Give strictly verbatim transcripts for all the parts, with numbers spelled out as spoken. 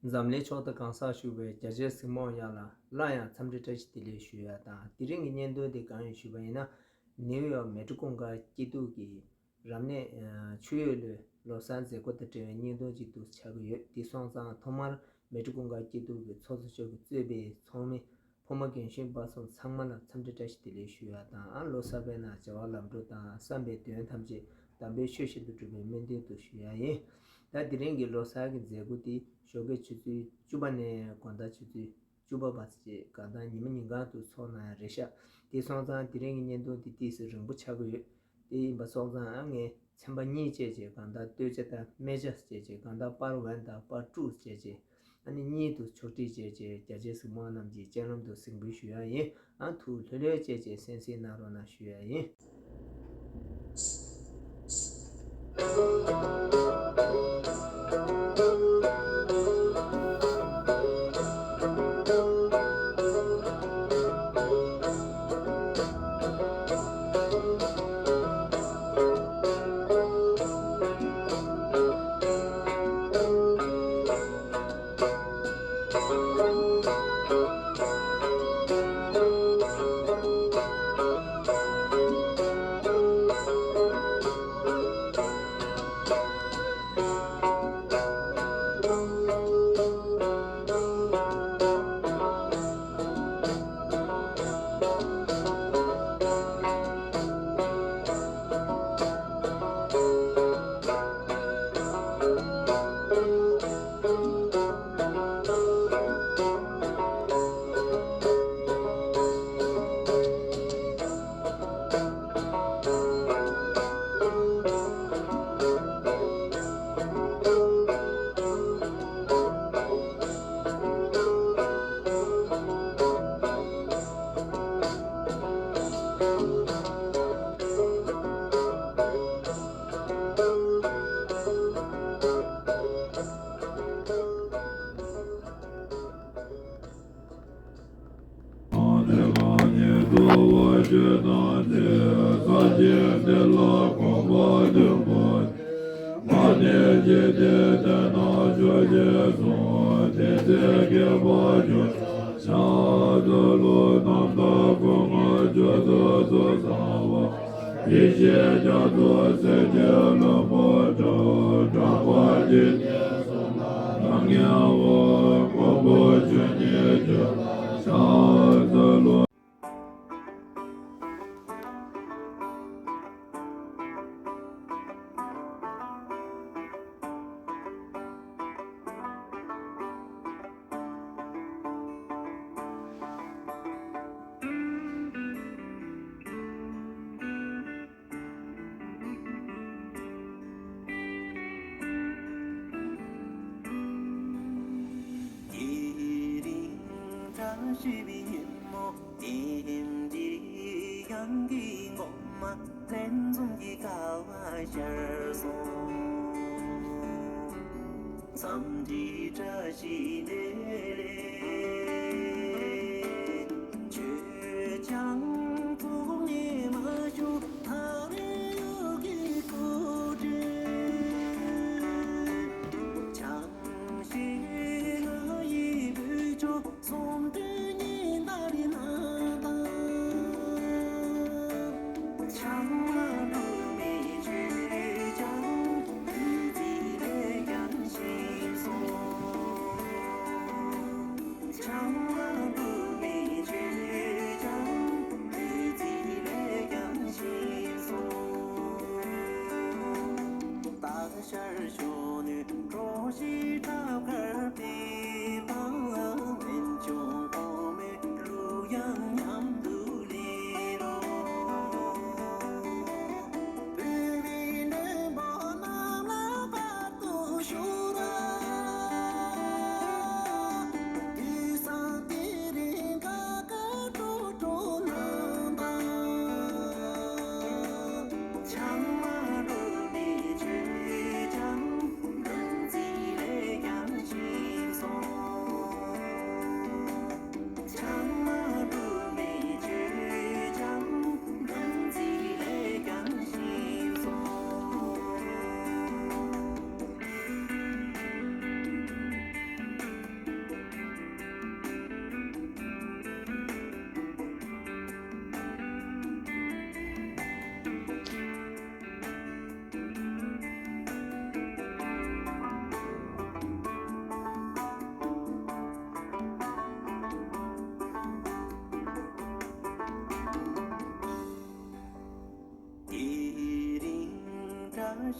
འཛམ་གླིང་ཕྱོགས་མཐའ་གང་སར་བཞུགས་པའི་རྒྱ་ཆེའི་གཟིགས་མོ་བ་ཡོངས་ལ་སླར་ཡང་འཚམས་འདྲི་བཀྲ་ཤིས་བདེ་ལེགས་ཞུ་ཡ་དང་། དེ་རིང་གི་བརྙན་ཐུང་འདི་གང་ཡིན་ཞུས་པ་ཡིན་ན། ནིའུ་ཡོག་མེ་ཀྲི་ཀུན་དགའ་སྐྱིད་སྡུག་གི་རབ་གནས་ཆུ་ཡོས་ལོའི་ལོ་གསར་མཛད་སྒོ་དང་འབྲེལ་བའི་བརྙན་ཐུང་ཅིག་ཏུ་ཆགས་ཀྱི་ཡོད། དེ་སོང་ཙང་ཐོག་མར་མེ་ཀྲི་ཀུན་དགའ་སྐྱིད་སྡུག་གི་ཚོགས་གཙོ་མཆོག་གིས་གཙོས་པའི་ཚོགས་མི་ཕོ་མོ་རྒན་གཞོན་བར་གསུམ་ཚང་མ་ལ་འཚམས་འདྲི་བཀྲ་ཤིས་བདེ་ལེགས་ཞུ་ཡ་དང་། ཨ་ལོ་གསར་པའི་ནང་བྱ་བ་ལམ་འགྲོ་དང་བསམ་པའི་དོན་ཐམས་ཅད་དམ་པའི་ཆོས་བཞིན་དུ་འགྲུབ་པའི་སྨོན་འདུན་དུ་ཞུ་ཡ་ཡིན། ད་དེ་རིང་གི་ལོ་གསར་གྱི་མཛད་སྒོ་དེ་ཞོགས་ཀའི་ཆུ་ཚོད་བཅུ་པ་ནས་དགོང་དག་ཆུ་ཚོད་བཅུ་པ་བར་བཅས་གང་ལྟར་ཉི་མ་ཉིན་གང་དུ་ཚོགས་གནང་ཡ་རེད་ཤག་དེ་སོང་ཙང་དེ་རིང་གི་བརྙན་ཐུང་དེ་ཏོག་ཙམ་རིང་པོ་ཆགས་ཀྱི་ཡོད། དེ་ཡིན་པ་སོང་ཙང་ཨ་ངས་ཚན་པ་གཉིས་བྱས་བྱས་གང་ལྟར་སྟོད་ཆ་དང་སྨད་ཆ་བྱས་བྱས་གང་ལྟར་པར་ཝན་དང་པར་ཊུ་བྱས་བྱས་ཨ་ནི་གཉིས་དུ་ཕྱོགས་སྒྲིག་བྱས་བྱས་རྒྱ་ཆེའི་གཟིགས་མོ་བ་རྣམས་ཀྱི་སྤྱན་ལམ་དུ་གཟིགས་འབུལ་ཞུ་ཡ་ཡིན། ཨ་ཐུགས་ལྷོད་ལྷོད་བྱས་བྱས་གསན་གཟིགས་གནང་རོགས་གནང་ཞུ་ཡ་ཡིན། དེ་རིང་བཀྲ་ཤིས་པའི་ཉིན་མོ། དེ་འདྲའི་ཡང་གི་ངོ་མ་ལན་འཛོམས་ཀྱི་དགའ་བ་ཤར་སོང་། འཚམས་འདྲི་བཀྲ་ཤིས་བདེ་ལེགས། ཁྱོད་ཀྱང་ཐོག་ནས་མ་བྱུང་ཐག་རིང་ཡུལ་གྱི་སྐུ་དྲིན། ཆང་ཞིག་ང་ཡི་བུ་ཆུང་། སོང་དུས་ཉི་ཟླ་རེ་ན་དང་། ཆང་ལ་འགྲོ་མི་ཆོས་ཀྱང་བདུད་རྩི་ལས་ཀྱང་ཞིམ་སོང་། ཆང་ལ་འགྲོ་མི་ཆོས་ཀྱང་བདུད་རྩི་ལས་ཀྱང་ཞིམ་སོང་། སྟག་ཤར་ཞོ་ནུ་གྲོ་ཞིག་ཁྲབ་ཁར་པའི་པང་ལ་མན་ཆུང་གོང་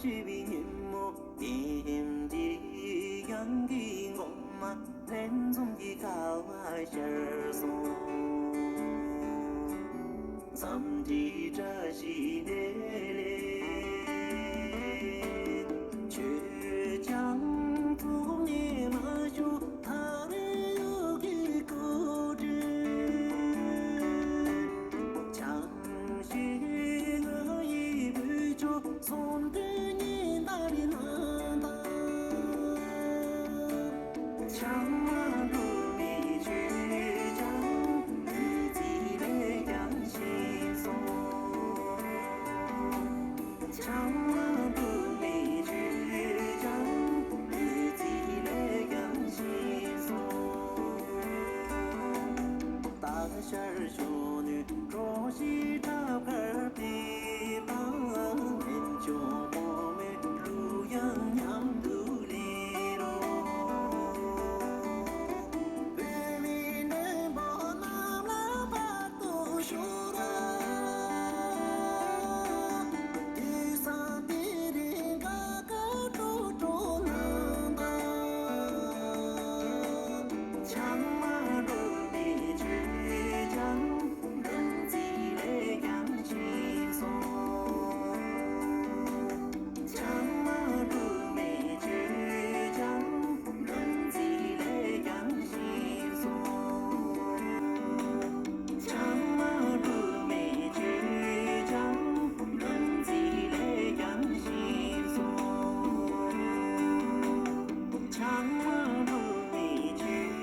ཞེས་པའི་ཉིན་མོ་དེ་འདྲའི་ཡང་གི་ངོ་མ་ལྷན་འཛོམས་ཀྱི་ཁ་བ་ཤར་སོང་། འཚམས་འདྲི་བཀྲ་ཤིས་བདེ་ལེགས། ཁྱོད་ཀྱང་ཐུགས་ཉེས་མ་ཞུ། ཐག་རིང་ཡུལ་གྱི་སྐུ་དྲིན། ཆང་ཞིག་ང་ཡི་བུ་ཆོ་སོང་དུས་ཉིན་ལྟར་སྣང་དང་། ཆང་མ་འགྲོ་བའི་ཆོས་ཀྱང་ལུས་རྩིས་ལས་ཀྱང་ཤེས་སོང་། ཆང་མ་འདུ་བའི་ཆོས་ཀྱང་ལུས་རྩིས་ལས་ཀྱང་ཤེས་སོང་། སྟག་ཤར་གཞོན་ནུའི་གྲོགས་ཤིག་ཁྲབ་དཀར་པའི་པང་། ལྷན་ཅོག་མོ་མོའི་གླུ་དབྱངས་མཉམ་དུ་ལེན་རོགས། བོད་མིའི་མགྲོན་པོ་རྣམས་ལ་བར་དུ་ཤོག་ར། དུས་བཟང་དེ་རིང་དགའ་དགའ་སྤྲོ་སྤྲོ་གནང་དང་། ཆང་མ་འགྲོ་བའི་ཆོས་ཀྱང་ལུས་རྩིས་ལས་ཀྱང་ཤེས་སོང་། ཆང་མ་འགྲོ་བའི་ཆོས་ཀྱང་ལུས་རྩིས་ལས་ཀྱང་ཤེས་སོང་། ཆང་མ་འགྲོ་བའི་ཆོས་ཀྱང་ལུས་རྩིས་ལས་ཀྱང་ཤེས་སོང་། ཆང་མ་འགྲོ་བའི་ཆོས་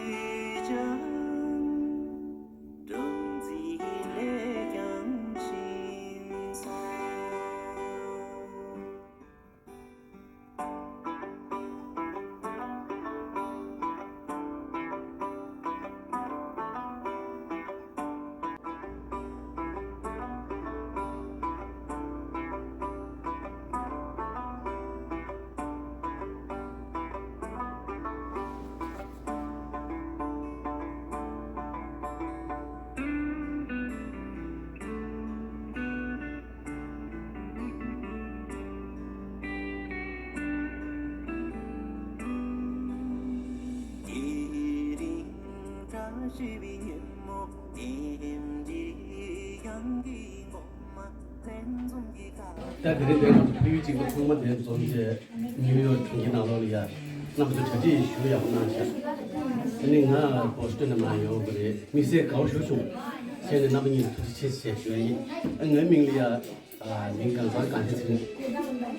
ཀྱང་ལུས་རྩིས་ལས་ཀྱང་ཤེས་སོང་། དེ་རིང་བཀྲ་ཤིས་པའི་ཉིན་མོ་དེ་འདྲའི་ཡང་གི་ངོ་མ་ལྷན་འཛོམས་ཀྱི་ཁ། ད་དེ་རིང་འདིར་ང་ཚོ་ཕ་ཡུལ་གཅིག་པུ་ཚང་མ་འདིར་འཛོམས་བྱས། ནིའུ་ཡོག་གྲོང་ཁྱེར་ནང་ལོགས་ལ་ཡ་རྣམ་པ་ཚོ་གྲ་སྒྲིག་ཞུ་ཡག་པོ་གནང་ཤག་ཨ་ནི་ང་བོ་སི་ཊོན་ནས་མར་ཡོང་གི་རེད། དམིགས་བསལ་དགའ་པོ་ཞེ་པོ་བྱུང་། བྱས་ནས་རྣམ་པ་གཉིས་ཐུགས་རྗེ་ཆེ་ཞེས་ཞུ་ཡ་ཡིན། ཨ་ངའི་མིང་ལ་ཡ་ཨ་མིང་གང་ཟག་གང་ཆེ་ཟེར་ནས།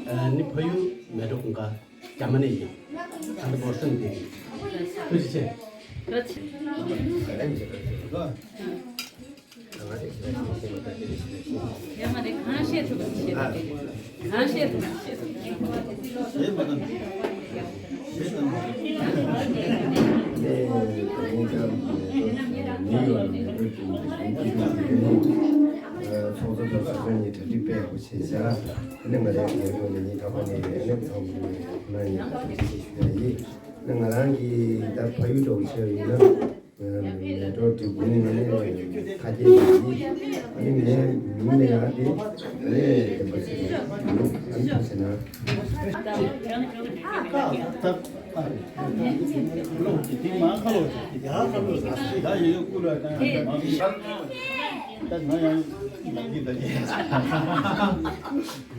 ཨ་ནི་ཕ་ཡུལ་མལ་གྲོ་གུང་དཀར་རྒྱ་མ་ནས་ཡིན། ད་ལྟ་བོ་སི་ཊོན་བསྡད་ཀྱི་ཡིན། ཐུགས་རྗེ་ཆེ། ཐུགས་རྗེ་ཆེ། ཡ་མ་རེད། གང་བཤད་ཐུབ་ཐུབ་བཤད་ཐུབ་རེད། གང་བཤད་ཐུབ་ཐུབ་བཤད་ཐུབ་རེད། ཚོགས་གཙོ་དང་སྲིད་སྐྱོང་གཉིས་གྲ་སྒྲིག་དཔེ་ཡག་པོ་བྱས་བཞག་ཨ་ནི་ང་རའི་ངོ་སྤྲོད་ལ་ཉིན་རྟག་པར་ནས་ཨ་ནི་ཚང་མ་ཁོ་ན་ཡིན་ཐུགས་རྗེ་ཆེ་ཞུ་ཡ་ཡིན། ཨ་ནི་ང་རང་གི་ད་ཕ་ཡུལ་འདྲ་བོ་བྱས་པ་ཡིན་ན། མལ་གྲོ་གྲི་གུང་ནི་ཁ་སྐྱེས་ཡིན། ཨ་ནི་ངའི་ཡུམ་ནི་ཡང་དེ་ལས་བདེན་པ་ཟེར་ཡོད། ཨ་ནི་ཐུགས་ཟེར་ན།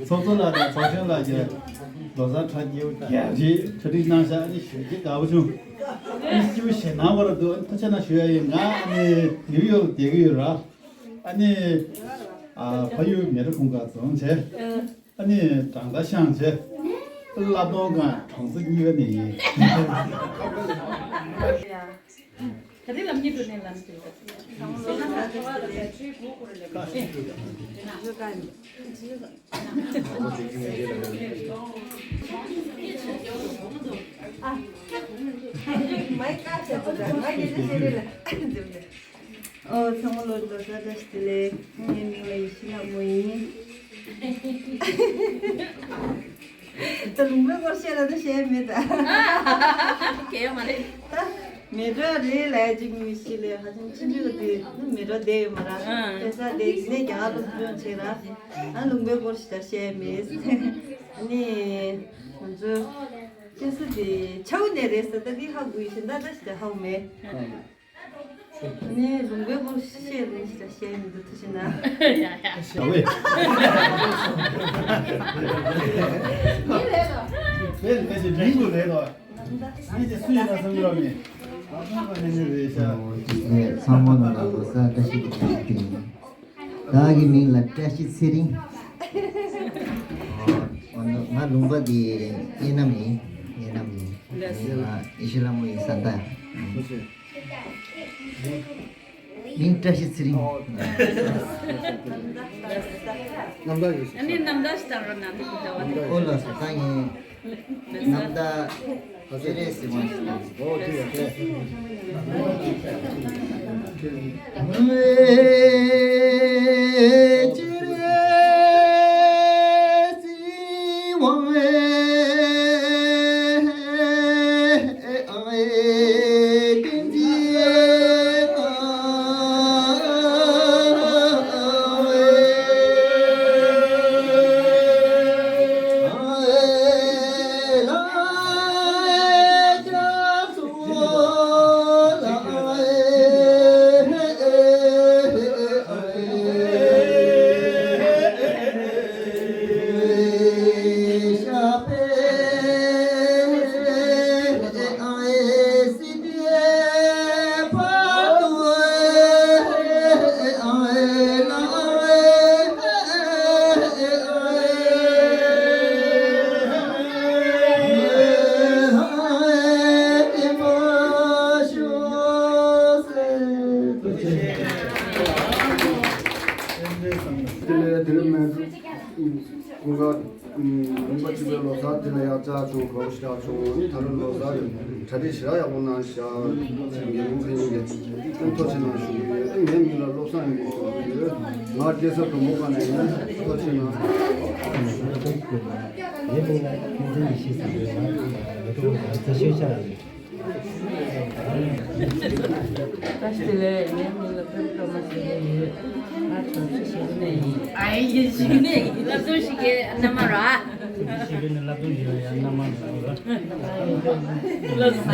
ཚོགས་གཙོ་ལགས་དང་ཚོགས་གཞོན་ལགས་ཀྱིས་ལོ་གསར་གྲ་རྒྱས་པོ་རྒྱ་རེད་གྲ་སྒྲིག་གནང་ཤག་ཨ་ནི་ཞེ་གི་དགའ་པོ་བྱུང་། ཨ་ནི་སྐྱིད་པོ་ཞེ་གནང་བ་ར་འདུག་ཨ་ནི་ཐུགས་རྗེ་གནང་ཞུ་ཡ་ཡིན། ང་ཨ་ནི་ནིའུ་ཡོག་ལ་བསྡད་ཀྱི་ཡོད་ར། ཨ་ནི་ཨ་ཕ་ཡུལ་མལ་གྲོ་གུང་དཀར་རྫོང་བྱས། ཨ་ནི་བྲང་ཏ་ཤང་བྱས། སླར་གཏོང་ཁང་གྲོང་ཚོ་གཉིས་པ་ནས་ཡིན། ད་རེས་ལམ་གཉིས་འགྲོ་ནས་ལམ་དུ། མའི་ཀ་ཆ་ཚོ་ད་ང་ཡིན་ན་ཤེས་རེད་ལ། ཨོ་ཚང་མ་ལོ་ལོ་གསར་བཀྲ་ཤིས་བདེ་ལེགས། ངའི་མིང་ལ་ཡེ་ཤེས་ལྷ་མོ་ཡིན། ད་ལུང་པའི་སྐོར་བཤད་ལ་ད་བཤད་མེད་ད། གལ་ཡོད་མ་རེད། ད་མེ་ཏོག་རེད་ལས་ཅིག་མི་ཤི་ལས་ཧ་ཅང་ཕྱི་འབྲེལ་དེ་མེ་ཏོག་བསྡད་ཡོད་མ་ར། ཨང་། སྐྱེ་ས་དེ་ཡིན་ནས་རྒྱ་གར་དུ་བྱོན་བྱས་ར། ཨ་ལུང་པའི་སྐོར་ཞིག་ད་བཤད་མེད། ཨ་ནི་ང་ཚོ་སྐྱེ་ས་དེ་ཆའུ་ནས་རེད་ཟེར་ད་དེ་ཧ་གོ་ཡི་ཤིང་ད་ད་ཞིག་ད་ཧ་གོ་མེད། ཨ་ནི་ལུང་པའི་སྐོར་བཤད་རེད་ཞིག་ད་བཤད་མི་འདུག་ཐུགས་ཆེ་གནང་། ཡ་ཡ། ཞའོ་ཝེ། ཡིན་རེད་དོ། དེ་ལས་ཀྱི་མིང་དུ་རེད་དོ། ཡིན་གྱི་སུ་ཡིན་ན་བསམ་གྱི་རོགས་མེད། ཨ་ཁོང་ག་ནས་ནས་རེད་ཤག་ཚང་མ་ནང་ལ་ལོ་གསར་བཀྲ་ཤིས་བདེ་ལེགས་ཞུ་གི་ཡིན། བདག་གི་མིང་ལ་བཀྲ་ཤིས་ཚེ་རིང་། ང་ལུང་པ་འདི་གཡས་གནམ་ཡིན། གཡས་གནམ་ཡིན། ང་ཡེ་ཤེས་ལྷ་མོ་ཡི་བཟའ་ཟླ། མིང་བཀྲ་ཤིས་ཚེ་རིང་། རྣམ་ཐར་ཡོད་ཤག་ཨ་ནི་རྣམ་ཐར་ཞིག་དང་རོ་ན་འདི་གི་ལྟ་བ་འདི། ཨོ་ལགས་སོ། ད་ངས་རྣམ་ཐར་སྤྱན་རས་གཟིགས་དབང་ཞིག་དང་། ཨོ་དེ་ཡོད་ཤག་དེ་ལས་དེ་རིང་མེད། ཁོང་ག་ལུང་པ་གཅིག་པའི་ལོ་གསར་དེ་ལ་ཡག་ཅག་བྱུང་། དགའ་པོ་ཞེ་དྲག་བྱུང་། ད་རུང་ལོ་གསར་གྱི་གྲ་སྒྲིག་ཞེ་དྲག་ཡག་པོ་གནང་ཤག་རྒན་ལུང་ཕན་ཡོན་གྱི་ཐུགས་རྗེ་ཆེ་གནང་ཞུ་གི་ཡོད། ངའི་མིང་ལ་བློ་བཟང་ཡེ་ཤེས་ཟེར་གྱི་ཡོད། ང་རྒྱལ་ས་དུ་མོ་ག་ནས་ཡིན། ཐུགས་རྗེ་ཆེ་གནང་། ངའི་མིང་ལ་ཕུན་ཚོགས་ཡེ་ཤེས་ཟེར་གྱི་ཡོད། ང་མེ་ཏོག་རྫ་ཤོད་ཤག་རེད། བཀྲ་ཤིས་བདེ་ལེགས། ངའི་མིང་ལ་ཕུན་སྟོབས་མ་ཟེར་གྱི་ཡོད། ང་གྲོང་ཚོ་ཞིག་ནས་ཡིན། ཨ་ཡེ་ཞིག་ནས་ཡིན། བསླབ་སྡོམ་ཞིག་གི་མནའ་མ་ར། ཞིག་ནས་བསླབ་སྡོམ་ཞིག་ཡང་མནའ་མ་ར། ལགས་སོ།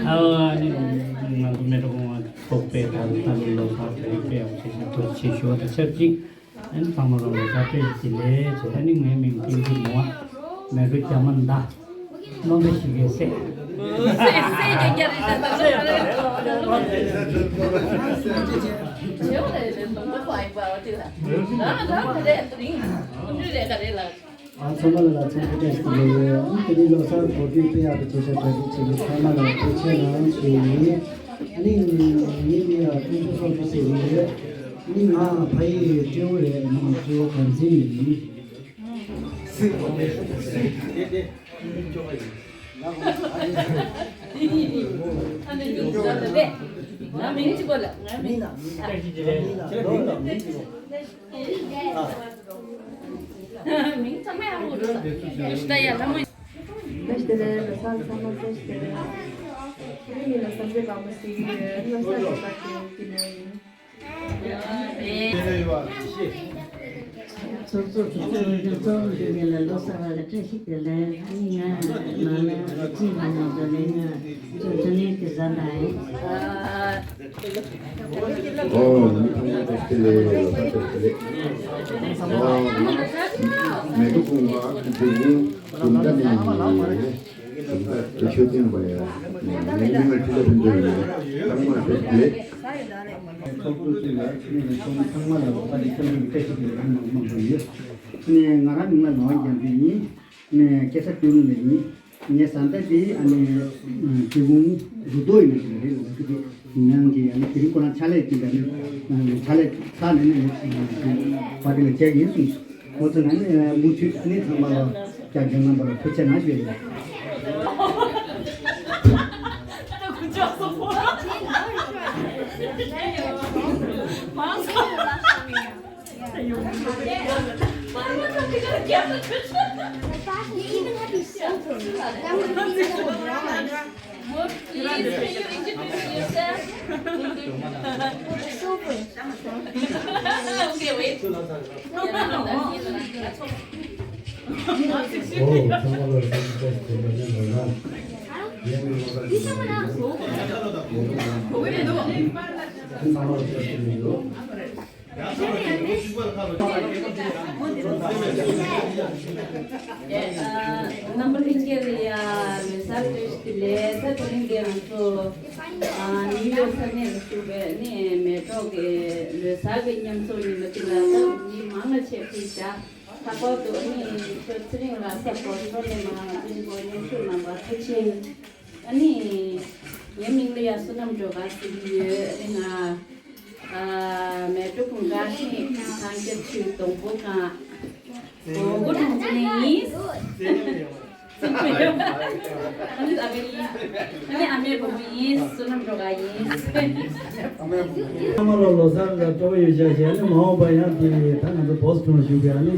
ཨ་ནི་ང་ཚོ་མེ་ཏོག་ཀོང་པོ་ཚོགས་པས་ད་ལྟ་ལོ་གསར་དེ་རིགས་སྤེལ་ཡག་ཞིག་ཐུགས་རྗེ་ཆེ་ཞུ་བ་དང་ཆབས་ཅིག་ཨན་ཚང་མ་ལ་ལོ་གསར་སྤྲོ་བདེ་ལེགས་བྱས། ཨ་ནི་ངའི་མིང་བསྟན་འཛིན་མོ། མེ་ཏོག་རྒྱ་མ་མདའ། རྣམ་པ་ཞིག་གི་སྲས། སྲས་སྲས་རྒྱ་རྒྱ་རེད་ད། ཨ་ཚང་མ་ལ་ལ་ཚང་ཁ་བཀྲ་ཤིས་བདེ་ལེགས། ཨ་ནི་དེ་རིང་ལོ་གསར་གོ་སྒྲིག་སྤེལ་ཡག་གི་བྱེད་ཤག་གྲ་སྒྲིག་བྱེད་མཁན་ཚང་མ་ལ་ཐུགས་རྗེ་ཆེ་གནང་ཞུ་ཡིན། ཨ་ནི་ངའི་མིང་ལ་ཀུན་སྤྱོད་སོགས་ཀྱི་ཟེར་གྱི་ཡོད། ཨ་ནི་ང་ཕ་ཡུལ་སྤྲེའུ་རེད། ང་སྤྲེའུ་སྒར་འཛིན་ཡིན། མིང་ཚང་མ་ཡག་པོ་འདུག་ད། ཡ་ད་ཡ་ལྷ་མོ། བཀྲ་ཤིས་བདེ་ལེགས། ལོ་གསར་ཚང་མ་བཀྲ་ཤིས་བདེ་ལེགས། ངའི་མིང་ལ་བསམ་གྲུབ་དཔལ་མོ་ཟེར་གྱི་ཡོད། ལོ་གསར་ལོ་གསར་དེ་ཀྱི་ནས་ཡིན། ཚོགས་གཙོ་གཙོ་གཙོ་གཙོ་གཙོ་གི་མིང་ལ་ལོ་གསར་བ་ལ་བཀྲ་ཤིས་བདེ་ལེགས། ངའི་ང་མ་ལ་ཅི་མ་ལ་འདོད་ལེ། ང་ཚོ་ཚོ་ནས་ཀྱི་བཟའ་ཟླ་ཡིན། ཨོ། ཉིན་ཐོག་མ་བཀྲ་ཤིས་བདེ་ལེགས། ལོ་གསར་བཀྲ་ཤིས་བདེ་ལེགས། ཨོ། ང་མེ་ཏོག་ཀོང་པོ་ཨ་ཁུ་ཇོ་ཉིན་དུམ་མདའ་ནས་ཡིན། དུམ་མདའ་ཆོས་སྟོན་པ་ཡ། ངའི་མིང་ལ་ཁྲི་ལ་ཕུན་ཚོགས་ཡིན། ཚང་མ་བཀྲ་ཤིས་བདེ་ལེགས། ཚོགས་གཙོ་ཚོས་ལ་ཁྱེད་རང་ཚང་མ་ལ་ལོ་གསར་གྱི་འཚམས་འདྲི་བཀྲ་ཤིས་བདེ་ལེགས་གནང་གནང་གི་ཡོད། ཨ་ནི་ང་རང་མིང་ལ་ངག་དབང་རྒྱལ་མཚན་ཡིན། ཨ་ནི་སྐྱེས་ས་སྤྲེའུ་ལུང་ནས་ཡིན། ངའི་བཟའ་ཟླ་དེ་ཨ་ནི་སྤྲེའུ་རུ་རྡོ་ཡིན་ན་ཞིག་རེད། ལགས་སོ། དེ་ནང་གི་ཨ་ནི་དེ་རིང་ཁོ་རང་ཕྱག་ལས་ཀྱི་འདྲ་ནི་ཕྱག་ལས་ཚར་ནས་ནི་པར་ཊི་ལ་བཅར་ཡིན་གསུངས་སོང་། ཁོ་ཚོ་ནང་ནས་མུ་མཐུད་ནི་ཚང་མ་ལ་བཅར་འདྲི་གནང་བ་ལ་ཐུགས་རྗེ་གནང་ཞུ་ཡིན། They even have these sofa. That would be even a drawing. Please, can you introduce yourself? Sofa. Okay, wait. ཨོ། ཚང་མ་ལ་རིམ་པས་དེ་འདྲ་ནས་ལོ་ན། ཡེ་མི་ལོ་ན། ཚང་མ་ལ་བཀྲ་ཤིས་བདེ་ལེགས། རྣམ་པ་ལྷན་རྒྱས་ལ་ཡ་ལོ་གསར་བཀྲ་ཤིས་བདེ་ལེགས། ད་དེ་རིང་འདིར་ང་ཚོ་ཨ་ནིའུ་ཡོག་ས་གནས་ལ་བཞུགས་པའི་ནི་མལ་གྲོགས་ཀྱི་ལོ་གསར་གྱི་མཉམ་ཚོགས་ཉི་མ་འདི་ལ་ད་མི་མང་ལ་ཆེད་ཕུལ་བྱ། ལྷག་པར་དུ་ཨ་ནི་ཁྱོད་ཚེ་རིང་ལགས་ས་གོ་ཚོ་ནས་མ་ང་ཚོ་མཉམ་དུ་མཉམ་ཞུགས་གནང་བར་ཐུགས་རྗེ་ཆེ། ཨ་ནི་ངའི་མིང་ལ་ཡ་བསོད་ནམས་སྒྲོལ་དཀར་ཟེར་གྱི་ཡོད། ཨ་ནི་ང་ཨ་མལ་གྲོ་གུང་དཀར་ཤིང་ཐང་སྐྱ་ཆུ་སྡོང་པོ་གང་སྡོང་པོ་གྲོང་ཚོ་ནས་ཡིན། ཨ་ནི་ཨ་མའི་ཨ་ནི་ཨ་མའི་བུ་མོ་ཡིན། བསོད་ནམས་སྒྲོལ་དཀར་ཡིན། ཚང་མ་ལ་ལོ་གསར་ལ་སྤྲོ་པོ་ཡོད་ཤག་ཞེས། ཨ་ནི་མ་འོངས་པ་ཡང་དེ་ད་ང་ཚོ་བོ་སི་ཊོན་བཞུགས་པའི་ཨ་ནི་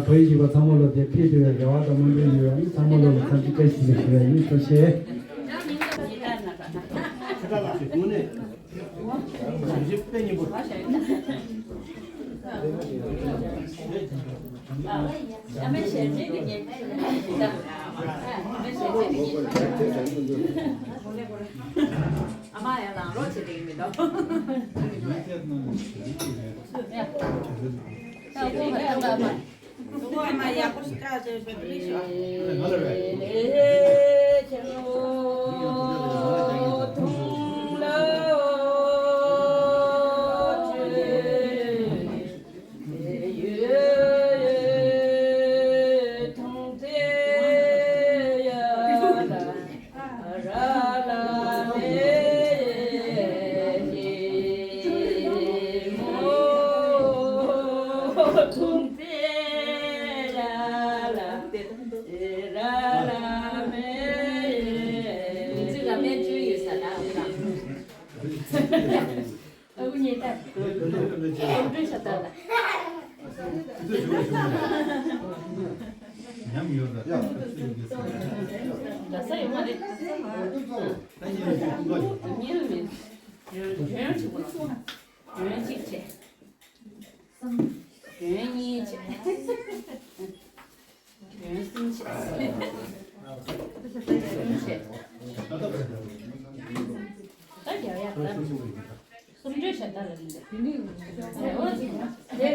བོད་ཡིག་ཤེས་པ་ཚང་མ་ལ་དེ་ཕེབས་ཐུབ་པའི་རེ་བ་དང་སྨོན་འདུན་ཡོད། ཨ་ནི་ཚང་མ་ལ་ལ་འཚམས་འདྲི་བཀྲ་ཤིས་བདེ་ལེགས་ཞུ་བ་ཡིན། ཐུགས་རྗེ་ཆེ། ཨ་མ་ཡང་ལང་རོགས་བྱེད་དེ་མི་འདུག་ཨ་མ་ཡག་པོ་ཞིག་བཀྲ་ཤིས་བདེ་ལེགས་ཞུ། ཨ་ཁུ་གཉིས་ལྟར། སློབ་གྲྭའི་ཤ་སྟག་ལ། ཉམས་ཡོད་ལ། ཡ། ད་ས་ཡོད་མ་རེད། ད་ཉིན་རེ་ཉིན་ལ་མེད། ཡོན་ཆེ་བོ་ལ། ཡོན་གཅིག་བྱས། ཡོན་གཉིས་བྱས། ཡོན་གསུམ་བྱས། གསུམ་བྱས། ད་རྒྱག་ཡག་ད། སུམ་སྒྲོལ་ཞབས་བརྟན་ལ་ལིང་། དེ་ནི་དེ་དེ་དེ་དེ་